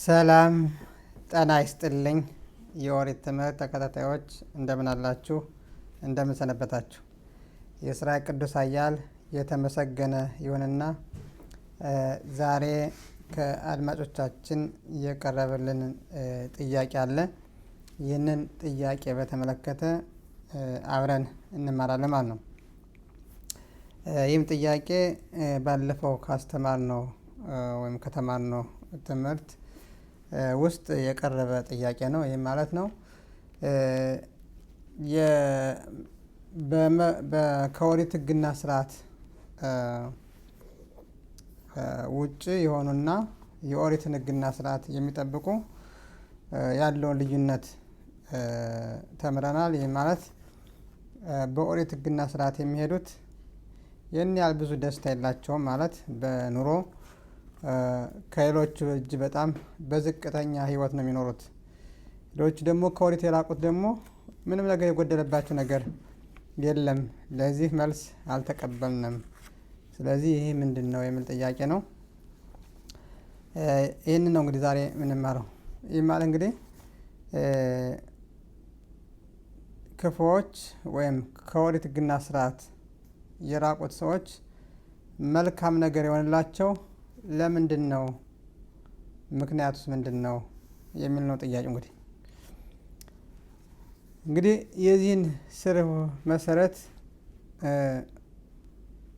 ሰላም ጤና ይስጥልኝ። የኦሪት ትምህርት ተከታታዮች እንደምን አላችሁ? እንደምን ሰነበታችሁ? የእስራኤል ቅዱስ ኃያል የተመሰገነ ይሁንና ዛሬ ከአድማጮቻችን የቀረበልን ጥያቄ አለ። ይህንን ጥያቄ በተመለከተ አብረን እንማራለን ማለት ነው። ይህም ጥያቄ ባለፈው ካስተማርነው ወይም ከተማርነው ትምህርት ውስጥ የቀረበ ጥያቄ ነው። ይህም ማለት ነው ከኦሪት ሕግና ስርዓት ውጭ የሆኑና የኦሪትን ሕግና ስርዓት የሚጠብቁ ያለውን ልዩነት ተምረናል። ይህ ማለት በኦሪት ሕግና ስርዓት የሚሄዱት ይህን ያህል ብዙ ደስታ የላቸውም፣ ማለት በኑሮ ከሌሎቹ እጅ በጣም በዝቅተኛ ህይወት ነው የሚኖሩት። ሌሎቹ ደግሞ ከኦሪት የራቁት ደግሞ ምንም ነገር የጎደለባቸው ነገር የለም። ለዚህ መልስ አልተቀበልንም። ስለዚህ ይህ ምንድን ነው የሚል ጥያቄ ነው። ይህንን ነው እንግዲህ ዛሬ የምንማረው። ይህ ማለት እንግዲህ ክፉዎች ወይም ከኦሪት ሕግና ስርዓት የራቁት ሰዎች መልካም ነገር የሆነላቸው ለምንድን ነው? ምክንያቱስ ምንድን ነው የሚል ነው ጥያቄ። እንግዲህ የዚህን ስር መሰረት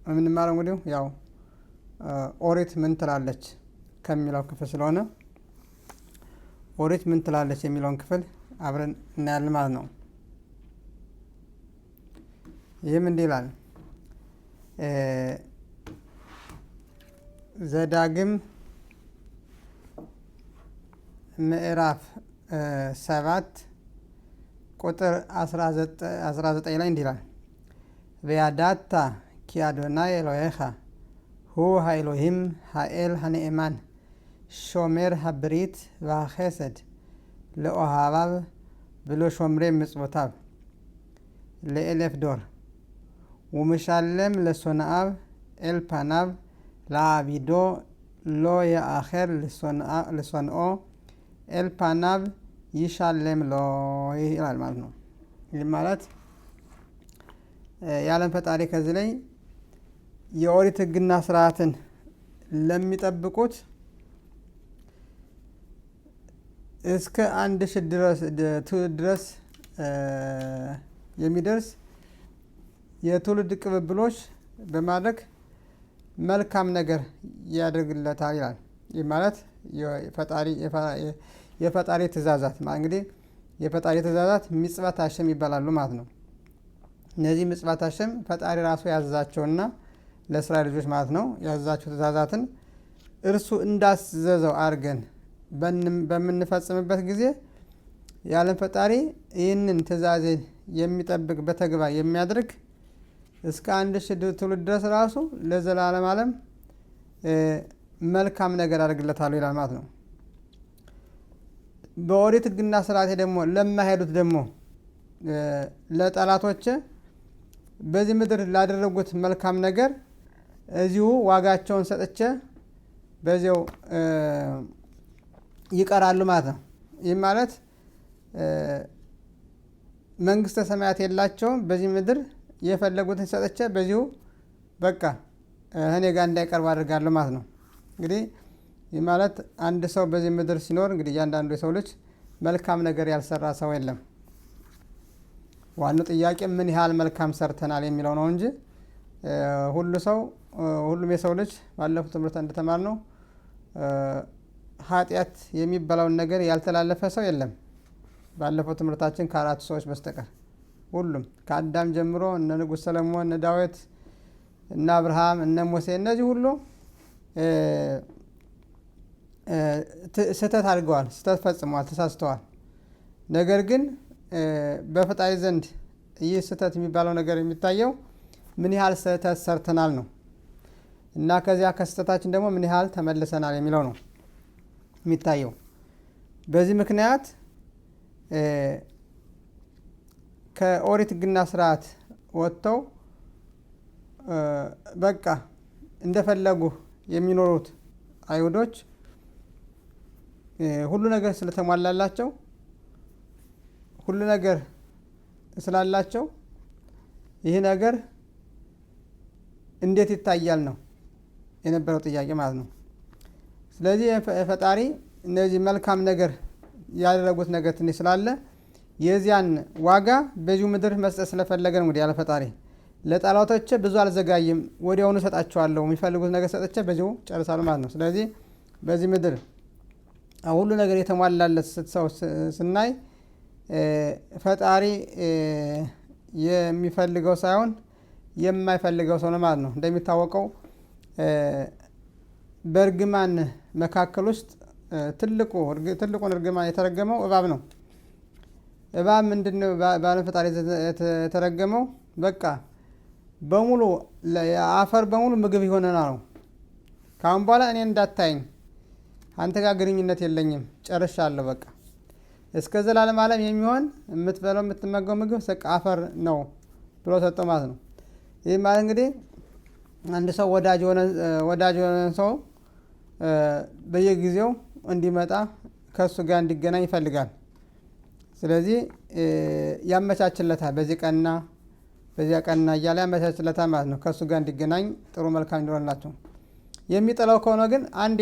የምንማረው እንግዲህ ያው ኦሪት ምን ትላለች ከሚለው ክፍል ስለሆነ ኦሪት ምን ትላለች የሚለውን ክፍል አብረን እናያለን ማለት ነው። ይህም እንዲህ ይላል። ዘዳግም ምዕራፍ 7 ቁጥር 19 ላይ እንዲህ ይላል፣ וידעת כי אדוני אלוהיך הוא האלוהים האל הנאמן שומר הברית והחסד לאוהביו ולשומרי מצוותיו לאלף דור ומשלם לשונאיו אל פניו ለአቢዶ ሎ የአኼር ልሶንኦ ኤልፓናብ ይሻለም ሎ ይላል ማለት ነው። ይህ ማለት የዓለም ፈጣሪ ከዚህ ላይ የኦሪት ሕግና ስርዓትን ለሚጠብቁት እስከ 1000 ድረስ የሚደርስ የትውልድ ቅብብሎች በማድረግ መልካም ነገር ያደርግለታል ይላል። ይህ ማለት የፈጣሪ ትእዛዛት እንግዲህ የፈጣሪ ትእዛዛት ሚጽባት ሀሸም ይባላሉ ማለት ነው። እነዚህ ምጽባት ሀሸም ፈጣሪ ራሱ ያዘዛቸውና ለእስራኤል ልጆች ማለት ነው ያዘዛቸው ትእዛዛትን እርሱ እንዳዘዘው አድርገን በምንፈጽምበት ጊዜ የዓለም ፈጣሪ ይህንን ትእዛዜን የሚጠብቅ በተግባር የሚያደርግ እስከ 1000 ትውልድ ድረስ ራሱ ለዘላለም ዓለም መልካም ነገር አድርግለታለሁ ይላል ማለት ነው። በኦሪት ሕግና ስርዓቴ ደግሞ ለማይሄዱት ደግሞ ለጠላቶች በዚህ ምድር ላደረጉት መልካም ነገር እዚሁ ዋጋቸውን ሰጥቼ በዚያው ይቀራሉ ማለት ነው። ይህ ማለት መንግስተ ሰማያት የላቸውም። በዚህ ምድር የፈለጉትን ሰጥቼ በዚሁ በቃ እኔ ጋር እንዳይቀርቡ አድርጋለሁ ማለት ነው። እንግዲህ ይህ ማለት አንድ ሰው በዚህ ምድር ሲኖር እንግዲህ እያንዳንዱ የሰው ልጅ መልካም ነገር ያልሰራ ሰው የለም። ዋናው ጥያቄ ምን ያህል መልካም ሰርተናል የሚለው ነው እንጂ ሁሉ ሰው ሁሉም የሰው ልጅ ባለፉት ትምህርት እንደተማርነው ኃጢአት የሚባለውን ነገር ያልተላለፈ ሰው የለም። ባለፈው ትምህርታችን ከአራቱ ሰዎች በስተቀር ሁሉም ከአዳም ጀምሮ እነ ንጉሥ ሰለሞን፣ እነ ዳዊት፣ እነ አብርሃም፣ እነ ሙሴ እነዚህ ሁሉ ስህተት አድርገዋል፣ ስህተት ፈጽመዋል፣ ተሳስተዋል። ነገር ግን በፈጣሪ ዘንድ ይህ ስህተት የሚባለው ነገር የሚታየው ምን ያህል ስህተት ሰርተናል ነው እና ከዚያ ከስህተታችን ደግሞ ምን ያህል ተመልሰናል የሚለው ነው የሚታየው። በዚህ ምክንያት ከኦሪት ሕግና ስርዓት ወጥተው በቃ እንደፈለጉ የሚኖሩት አይሁዶች ሁሉ ነገር ስለተሟላላቸው ሁሉ ነገር ስላላቸው ይህ ነገር እንዴት ይታያል ነው የነበረው ጥያቄ ማለት ነው። ስለዚህ ፈጣሪ እነዚህ መልካም ነገር ያደረጉት ነገር ትንሽ ስላለ የዚያን ዋጋ በዚሁ ምድር መስጠት ስለፈለገ ነው። እንግዲህ ያለ ፈጣሪ ለጠላቶቼ ብዙ አልዘጋይም፣ ወዲያውኑ እሰጣቸዋለሁ፣ የሚፈልጉት ነገር ሰጥቼ በዚሁ ጨርሳለሁ ማለት ነው። ስለዚህ በዚህ ምድር ሁሉ ነገር የተሟላለት ሰው ስናይ ፈጣሪ የሚፈልገው ሳይሆን የማይፈልገው ሰው ነው ማለት ነው። እንደሚታወቀው በእርግማን መካከል ውስጥ ትልቁን እርግማን የተረገመው እባብ ነው። እባብ ምንድነው? በዓለም ፈጣሪ የተረገመው በቃ በሙሉ አፈር በሙሉ ምግብ ይሆነና ነው። ከአሁን በኋላ እኔ እንዳታየኝ፣ አንተ ጋር ግንኙነት የለኝም፣ ጨርሻለሁ። በቃ እስከ ዘላለም ዓለም የሚሆን የምትበላው የምትመገው ምግብ አፈር ነው ብሎ ሰጠው ማለት ነው። ይህ ማለት እንግዲህ አንድ ሰው ወዳጅ የሆነ ሰው በየጊዜው እንዲመጣ ከእሱ ጋር እንዲገናኝ ይፈልጋል። ስለዚህ ያመቻችለታል፣ በዚህ ቀንና በዚያ ቀንና እያለ ያመቻችለታል ማለት ነው። ከእሱ ጋር እንዲገናኝ ጥሩ መልካም እንዲሆንላቸው። የሚጠላው ከሆነ ግን አንዴ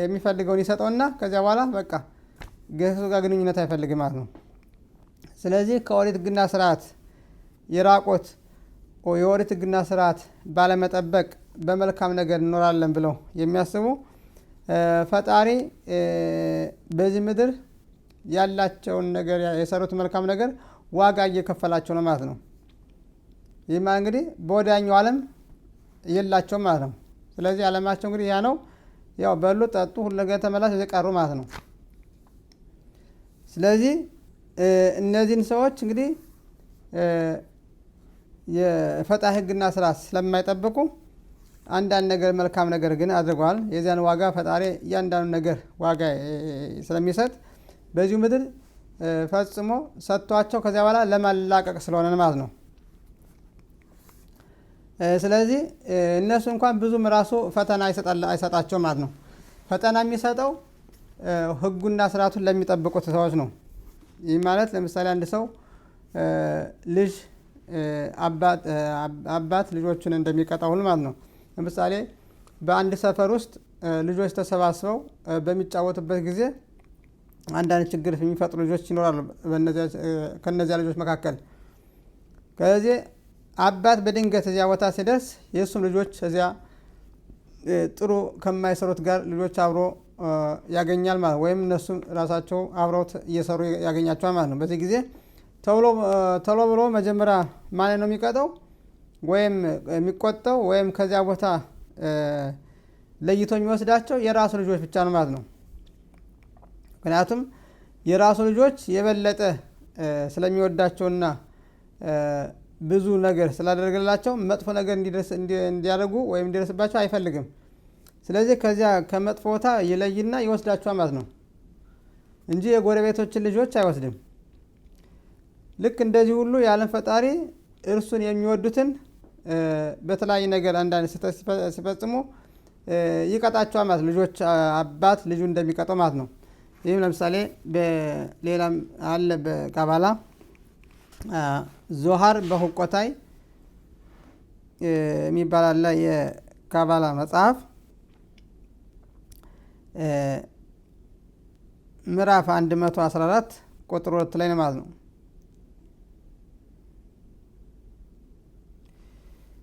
የሚፈልገውን ይሰጠውና ከዚያ በኋላ በቃ ከእሱ ጋር ግንኙነት አይፈልግም ማለት ነው። ስለዚህ ከኦሪት ሕግና ስርዓት የራቁት የኦሪት ሕግና ስርዓት ባለመጠበቅ በመልካም ነገር እንኖራለን ብለው የሚያስቡ ፈጣሪ በዚህ ምድር ያላቸውን ነገር የሰሩት መልካም ነገር ዋጋ እየከፈላቸው ነው ማለት ነው። ይህ ማለት እንግዲህ በወዲያኛው ዓለም የላቸውም ማለት ነው። ስለዚህ ዓለማቸው እንግዲህ ያ ነው። ያው በሉ፣ ጠጡ፣ ሁሉ ነገር ተመላሽ ቀሩ ማለት ነው። ስለዚህ እነዚህን ሰዎች እንግዲህ የፈጣሪ ሕግና ስርዓት ስለማይጠብቁ አንዳንድ ነገር መልካም ነገር ግን አድርገዋል። የዚያን ዋጋ ፈጣሪ እያንዳንዱ ነገር ዋጋ ስለሚሰጥ በዚሁ ምድር ፈጽሞ ሰጥቷቸው ከዚያ በኋላ ለማላቀቅ ስለሆነ ማለት ነው። ስለዚህ እነሱ እንኳን ብዙም ራሱ ፈተና አይሰጣቸው ማለት ነው። ፈተና የሚሰጠው ሕጉና ስርዓቱን ለሚጠብቁት ሰዎች ነው። ይህ ማለት ለምሳሌ አንድ ሰው ልጅ አባት ልጆቹን እንደሚቀጣው ሁሉ ማለት ነው። ለምሳሌ በአንድ ሰፈር ውስጥ ልጆች ተሰባስበው በሚጫወቱበት ጊዜ አንዳንድ ችግር የሚፈጥሩ ልጆች ይኖራሉ ከነዚያ ልጆች መካከል። ከዚህ አባት በድንገት እዚያ ቦታ ሲደርስ የእሱም ልጆች እዚያ ጥሩ ከማይሰሩት ጋር ልጆች አብሮ ያገኛል ማለት ወይም እነሱም ራሳቸው አብረውት እየሰሩ ያገኛቸዋል ማለት ነው። በዚህ ጊዜ ቶሎ ብሎ መጀመሪያ ማን ነው የሚቀጠው ወይም የሚቆጠው ወይም ከዚያ ቦታ ለይቶ የሚወስዳቸው የራሱ ልጆች ብቻ ነው ማለት ነው። ምክንያቱም የራሱ ልጆች የበለጠ ስለሚወዳቸውና ብዙ ነገር ስላደረገላቸው መጥፎ ነገር እንዲያደርጉ ወይም እንዲደርስባቸው አይፈልግም። ስለዚህ ከዚያ ከመጥፎ ቦታ ይለይና ይወስዳቸዋል ማለት ነው እንጂ የጎረቤቶችን ልጆች አይወስድም። ልክ እንደዚህ ሁሉ የዓለም ፈጣሪ እርሱን የሚወዱትን በተለያየ ነገር አንዳንድ ስህተት ሲፈጽሙ ይቀጣቸዋል ማለት ነው። ልጆች አባት ልጁ እንደሚቀጣው ማለት ነው። ይህም ለምሳሌ በሌላም አለ፣ በቃባላ ዞሃር በሁቆታይ የሚባል አለ። የካባላ መጽሐፍ ምዕራፍ 114 ቁጥር 2 ላይ ነው ማለት ነው።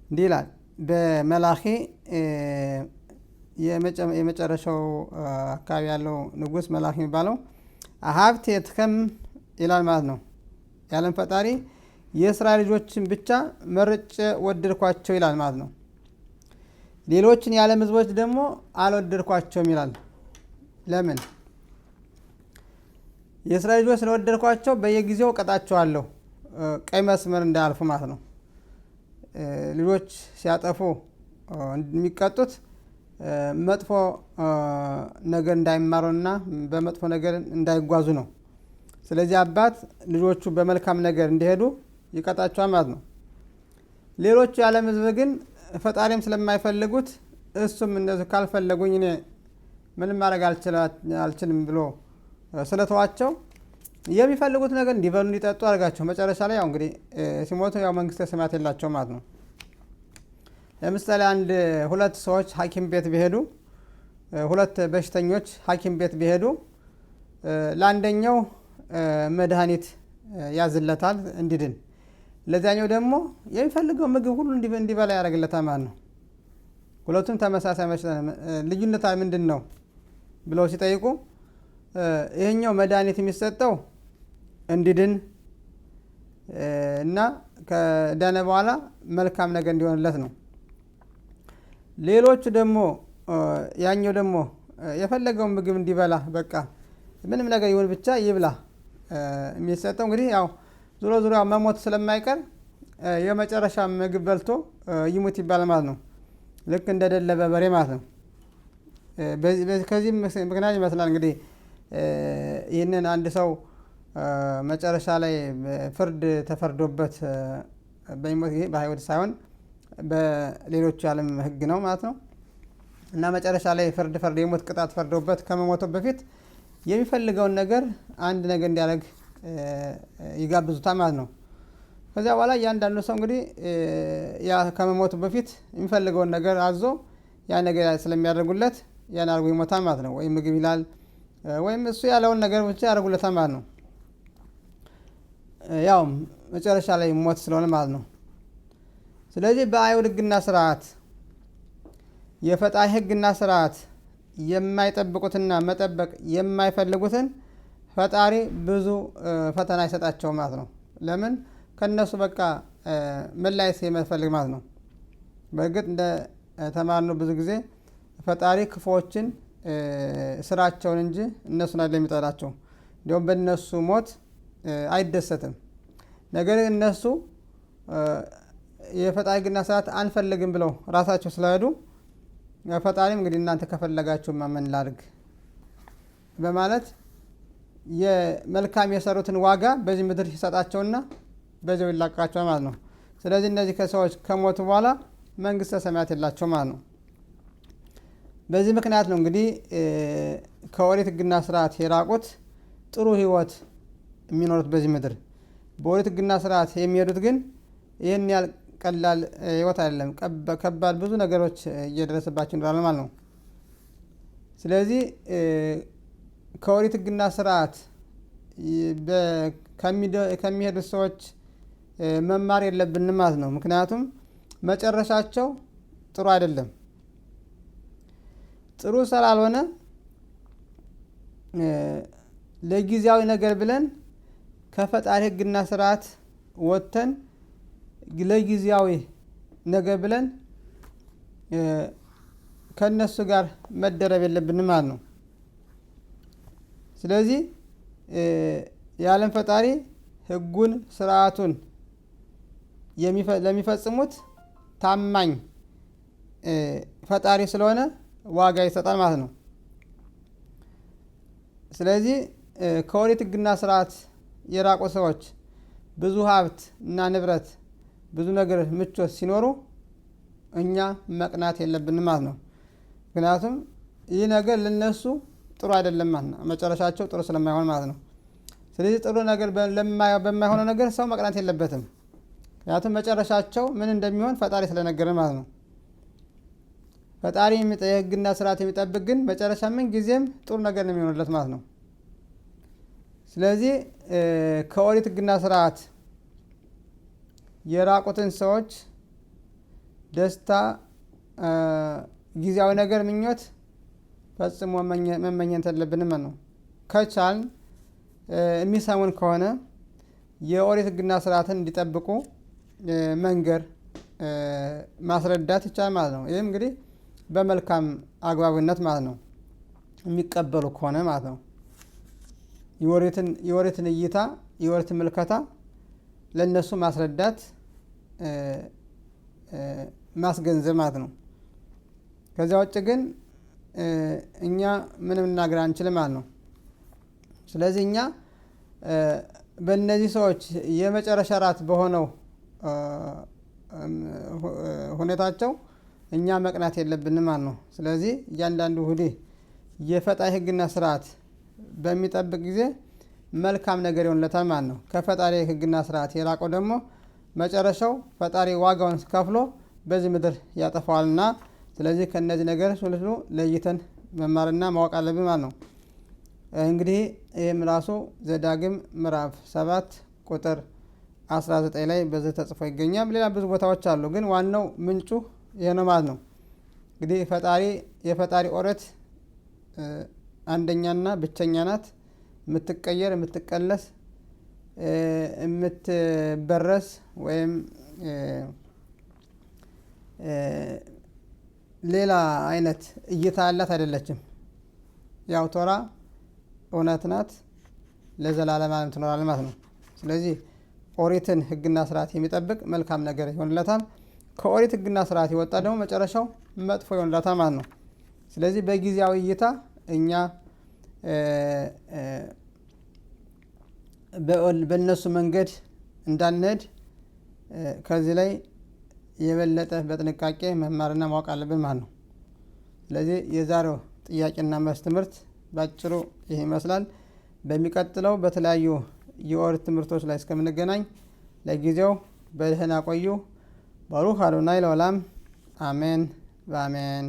እንዲህ ይላል። በመላኺ የመጨረሻው አካባቢ ያለው ንጉስ መላኺ የሚባለው አሀብት የትከም ይላል ማለት ነው። የዓለም ፈጣሪ የእስራኤል ልጆችን ብቻ መርጬ ወደድኳቸው ይላል ማለት ነው። ሌሎችን የዓለም ሕዝቦች ደግሞ አልወደድኳቸውም ይላል። ለምን? የእስራኤል ልጆች ስለወደድኳቸው በየጊዜው እቀጣቸዋለሁ፣ ቀይ መስመር እንዳያልፉ ማለት ነው። ልጆች ሲያጠፉ የሚቀጡት መጥፎ ነገር እንዳይማሩና በመጥፎ ነገር እንዳይጓዙ ነው። ስለዚህ አባት ልጆቹ በመልካም ነገር እንዲሄዱ ይቀጣቸዋል ማለት ነው። ሌሎቹ የዓለም ሕዝብ ግን ፈጣሪም ስለማይፈልጉት እሱም እነሱ ካልፈለጉኝ እኔ ምንም ማድረግ አልችልም ብሎ ስለተዋቸው የሚፈልጉት ነገር እንዲበሉ እንዲጠጡ አድርጋቸው መጨረሻ ላይ ያው እንግዲህ ሲሞቱ ያው መንግስተ ሰማያት የላቸው ማለት ነው። ለምሳሌ አንድ ሁለት ሰዎች ሐኪም ቤት ቢሄዱ፣ ሁለት በሽተኞች ሐኪም ቤት ቢሄዱ ለአንደኛው መድኃኒት ያዝለታል እንዲድን፣ ለዚያኛው ደግሞ የሚፈልገው ምግብ ሁሉ እንዲበላ ያደርግለታል ማለት ነው። ሁለቱም ተመሳሳይ በሽታ፣ ልዩነት ምንድን ነው ብለው ሲጠይቁ ይሄኛው መድኃኒት የሚሰጠው እንዲድን እና ከዳነ በኋላ መልካም ነገር እንዲሆንለት ነው። ሌሎቹ ደግሞ ያኛው ደግሞ የፈለገውን ምግብ እንዲበላ በቃ ምንም ነገር ይሁን ብቻ ይብላ የሚሰጠው እንግዲህ ያው ዞሮ ዞሮ ያው መሞት ስለማይቀር የመጨረሻ ምግብ በልቶ ይሙት ይባላል ማለት ነው። ልክ እንደ ደለበ በሬ ማለት ነው። ከዚህ ምክንያት ይመስላል እንግዲህ ይህንን አንድ ሰው መጨረሻ ላይ ፍርድ ተፈርዶበት በሚሞት ጊዜ፣ በአይሁድ ሳይሆን በሌሎቹ የዓለም ሕግ ነው ማለት ነው፣ እና መጨረሻ ላይ ፍርድ የሞት ቅጣት ፈርዶበት ከመሞቱ በፊት የሚፈልገውን ነገር አንድ ነገር እንዲያደርግ ይጋብዙታል ማለት ነው። ከዚያ በኋላ እያንዳንዱ ሰው እንግዲህ ያ ከመሞቱ በፊት የሚፈልገውን ነገር አዞ ያ ነገር ስለሚያደርጉለት ያን አድርጎ ይሞታል ማለት ነው። ወይም ምግብ ይላል ወይም እሱ ያለውን ነገር ብቻ ያደርጉለታል ማለት ነው። ያው መጨረሻ ላይ ሞት ስለሆነ ማለት ነው። ስለዚህ በአይሁድ ሕግና ስርዓት የፈጣሪ ሕግና ስርዓት የማይጠብቁትና መጠበቅ የማይፈልጉትን ፈጣሪ ብዙ ፈተና ይሰጣቸው ማለት ነው። ለምን? ከነሱ በቃ መለየት የማይፈልግ ማለት ነው። በእርግጥ እንደ ተማርነው ብዙ ጊዜ ፈጣሪ ክፉዎችን ስራቸውን እንጂ እነሱን አይደለም የሚጠላቸው። እንዲሁም በእነሱ ሞት አይደሰትም። ነገር ግን እነሱ የፈጣሪ ሕግና ስርዓት አንፈልግም ብለው ራሳቸው ስለሄዱ ፈጣሪም እንግዲህ እናንተ ከፈለጋችሁ ማመን ላድርግ በማለት የመልካም የሰሩትን ዋጋ በዚህ ምድር ይሰጣቸውና በዚያው ይላቀቃቸዋል ማለት ነው። ስለዚህ እነዚህ ከሰዎች ከሞቱ በኋላ መንግስተ ሰማያት የላቸው ማለት ነው። በዚህ ምክንያት ነው እንግዲህ ከኦሪት ሕግና ስርዓት የራቁት ጥሩ ሕይወት የሚኖሩት በዚህ ምድር። በኦሪት ሕግና ስርዓት የሚሄዱት ግን ይህን ያህል ቀላል ሕይወት አይደለም። ከባድ ብዙ ነገሮች እየደረሰባቸው ይኖራል ማለት ነው። ስለዚህ ከኦሪት ሕግና ስርዓት ከሚሄዱት ሰዎች መማር የለብንም ማለት ነው። ምክንያቱም መጨረሻቸው ጥሩ አይደለም። ጥሩ ስላልሆነ ለጊዜያዊ ነገር ብለን ከፈጣሪ ሕግና ስርዓት ወጥተን ለጊዜያዊ ነገር ብለን ከእነሱ ጋር መደረብ የለብንም ማለት ነው። ስለዚህ የዓለም ፈጣሪ ሕጉን ስርዓቱን ለሚፈጽሙት ታማኝ ፈጣሪ ስለሆነ ዋጋ ይሰጣል ማለት ነው። ስለዚህ ከኦሪት ሕግና ስርዓት የራቁ ሰዎች ብዙ ሀብት እና ንብረት ብዙ ነገር ምቾት ሲኖሩ እኛ መቅናት የለብንም ማለት ነው። ምክንያቱም ይህ ነገር ለነሱ ጥሩ አይደለም ማለት ነው። መጨረሻቸው ጥሩ ስለማይሆን ማለት ነው። ስለዚህ ጥሩ ነገር በማይሆነው ነገር ሰው መቅናት የለበትም። ምክንያቱም መጨረሻቸው ምን እንደሚሆን ፈጣሪ ስለነገረን ማለት ነው። ፈጣሪ የሕግና ስርዓት የሚጠብቅ ግን መጨረሻ ምን ጊዜም ጥሩ ነገር ነው የሚሆንለት ማለት ነው። ስለዚህ ከኦሪት ሕግና ስርዓት የራቁትን ሰዎች ደስታ፣ ጊዜያዊ ነገር ምኞት ፈጽሞ መመኘት የለብንም ነው። ከቻልን የሚሰሙን ከሆነ የኦሪት ሕግና ስርዓትን እንዲጠብቁ መንገር ማስረዳት ይቻላል ማለት ነው። ይህም እንግዲህ በመልካም አግባብነት ማለት ነው፣ የሚቀበሉ ከሆነ ማለት ነው። የኦሪትን እይታ የኦሪትን ምልከታ ለእነሱ ማስረዳት ማስገንዘብ ማለት ነው። ከዚያ ውጭ ግን እኛ ምንም ልናገር አንችልም ማለት ነው። ስለዚህ እኛ በእነዚህ ሰዎች የመጨረሻ ራት በሆነው ሁኔታቸው እኛ መቅናት የለብንም ማለት ነው። ስለዚህ እያንዳንዱ ይሁዲ የፈጣሪ ሕግና ስርዓት በሚጠብቅ ጊዜ መልካም ነገር ይሆንለታል ማለት ነው። ከፈጣሪ ሕግና ስርዓት የራቀው ደግሞ መጨረሻው ፈጣሪ ዋጋውን ከፍሎ በዚህ ምድር ያጠፋዋልና፣ ስለዚህ ከእነዚህ ነገር ሁሉ ለይተን መማርና ማወቅ አለብን ማለት ነው። እንግዲህ ይህም ራሱ ዘዳግም ምዕራፍ 7 ቁጥር 19 ላይ በዚህ ተጽፎ ይገኛል። ሌላ ብዙ ቦታዎች አሉ፣ ግን ዋናው ምንጩ ይህ ነው ማለት ነው። እንግዲህ የፈጣሪ ኦሪት አንደኛና ብቸኛ ናት። የምትቀየር፣ የምትቀለስ፣ የምትበረስ ወይም ሌላ አይነት እይታ ያላት አይደለችም። ያው ቶራ እውነት ናት፣ ለዘላለም ዓለም ትኖራለች ማለት ነው። ስለዚህ ኦሪትን ሕግና ስርዓት የሚጠብቅ መልካም ነገር ይሆንለታል። ከኦሪት ሕግና ስርዓት የወጣ ደግሞ መጨረሻው መጥፎ ይሆንለታል ማለት ነው። ስለዚህ በጊዜያዊ እይታ እኛ በእነሱ መንገድ እንዳንሄድ ከዚህ ላይ የበለጠ በጥንቃቄ መማርና ማወቅ አለብን ማለት ነው። ስለዚህ የዛሬው ጥያቄና መልስ ትምህርት ባጭሩ ይህ ይመስላል። በሚቀጥለው በተለያዩ የኦሪት ትምህርቶች ላይ እስከምንገናኝ ለጊዜው በደህና ቆዩ። ባሩክ አዶናይ ለዓለም አሜን በአሜን።